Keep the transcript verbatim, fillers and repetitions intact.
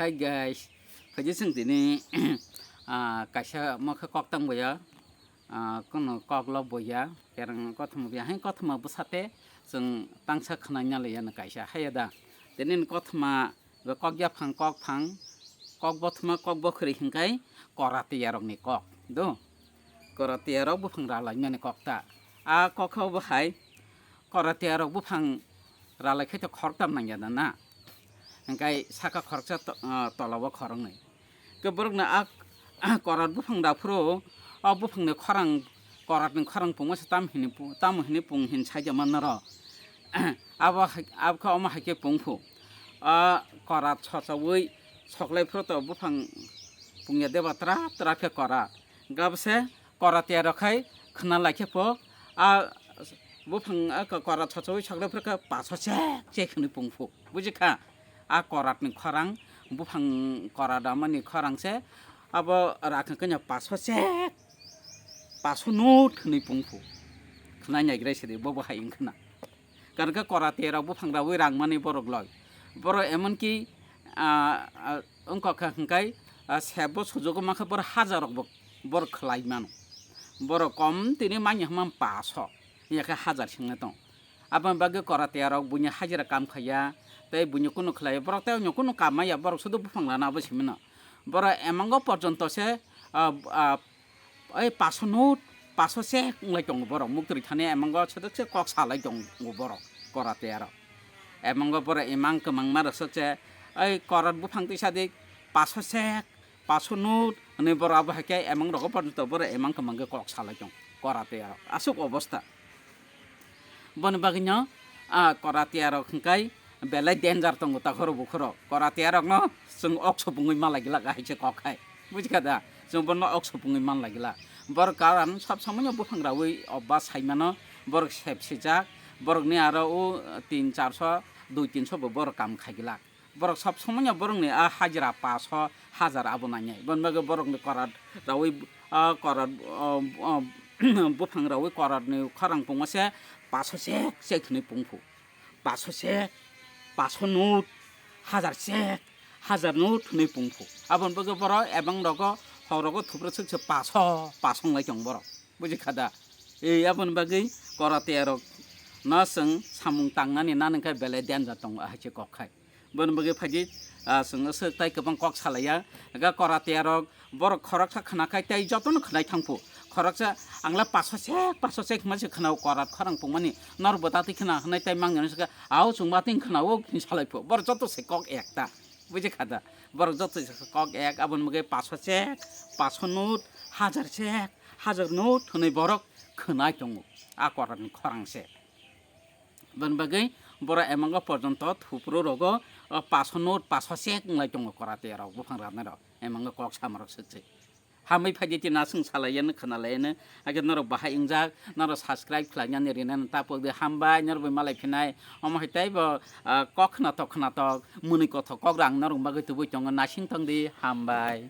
Hi guys, phaidi chwng tini ah, kaisa mokhe kok tang boya, ah, kono kok lok boya, kereng kothoma boya, hai kothoma bwsate chwng tangsa khwnai nalai ya kaisa haiya da. Tini kothoma be kok yaphang kok phang, kok bothoma kok bokhri hinkai koratiya rokni kok do. Koratiya rok buphang ralaimani kok ta. A kok khe bo hai koratiya rok buphang ralai khe to khoroktam nangya da na. Hingkai saka khoroksa to-, ah, tola o khoroknwi. Ke borokno a korat buphang da phuru o buphangni khorang, koratni khorang pungma se tam hini pu-, tamo hini pung hin saida manna ro. Abo hai, abo khe omo hai khe pung phu. A korat sochaui soklai phuru to buphang pungya deba tra tra khe korat. Gabo se koratiya rok khai khna lai khe pho a buphang a ko-, korat sochaui soklai phuru khe paso chek chek hwnwi pung phu. Buji kha? A koratni khorang, buphang korat amani khorang se abo rakha kanya paso chek, paso nut hwnwi pung phu. Khna naigra sidi bo bo hai wng khna. Karon khe koratiya rok buphang raui rang mani borok loi. Borok emon ki, ah, ah, wngkha kha hwnkhe, ah, sebo sujugo mankha borok hajar rok bo borok khlai mano. Borok kom tini manya hwnma paso, ya khe hajar singna tong. Aboni bagwi koratiya rok buini hajira kam khaiya, tei buini kunu khlaiya, borok tei onyo kunu kam maya, borok sudu buphang rana abo simino. Borok emango porjonto se, ah, ah, Oi paso nut, paso chek wnglai tongo borok, muktwi thani emango sedok se kok salai tongo borok, koratiya rok. Emango borok emang kwmangma rok se, oi korat buphang tisa di paso chek, paso nut hwnwi borok abo hai khe emang rogo porjonto borok emang kwmang khe kok salai tongo, koratiya rok. Aswk obosta. Boni bagwino, ah, koratiya rok hwnkhe belai danger tongo takhoro bukhoro. Koratiya rokno chwng ok sopungwi ma lagilak hai se kok hai. Buji kha da? Chwng bono ok sopungwi man lagila. Borok karan sab somoino buphang raui obba saimano borok sep sijak. Borokni aro o tin charso, dui tinso bo borok kam khaigilak. Borok sab somoino borokni a hajira paso hajar abo nangnai. Boni bagwi borokni korat raui, a korat, o, o, buphang raui koratni khorang pungma se paso chek chek hwnwi pung phu. Paso chek, paso nut, hajar chek, hajar nut hwnwi pung phu. Aboni bagwi borok ebang rogo hor rogo thupra chwk se paso, paso wnglai tong borok. Buji kha da? Ei aboni bagwi koratiya rok no chwng samung tangnani nani khe belai danger tongo hai se kok khai. Boni bagwi phaidi, ah, chwng aswk tai kwbang kok salaiya. Ga koratiya rok borok khoroksa khna khai tei jotono khnai thang phu. Khoroksa angla paso chek, paso chek hwnma se khna o korat khorang pungmani. Nor bo dati khna hwnai tei mangya no se kha, "Ao chwng ba tin khna o," hin salai phu. Borok joto se kok ekta. Buji kha da? Borok joto se kok ek, aboni bagwi paso chek, paso nut, hajar chek, hajar nut hwnwi borok khnai tongo. A koratni khorang se. Boni bagwi borok emango porjonto thupro rogo, o, paso nut, paso chek wnglai tongo koratiya rok, buphang ranai rok, emango kok sama rok swk se. Hambai phaidi tini aswng salai yano khna lai yano, hakhe norok bahai wngjak, norok subscribe khlai nani rinani tapok di hambai, norok bai malai phinai, omo hai tei bo, ah, kok khnatok khnatok, mwnwi kothok kok rang norok bagwi tubui tongo, nasing tong di, hambai.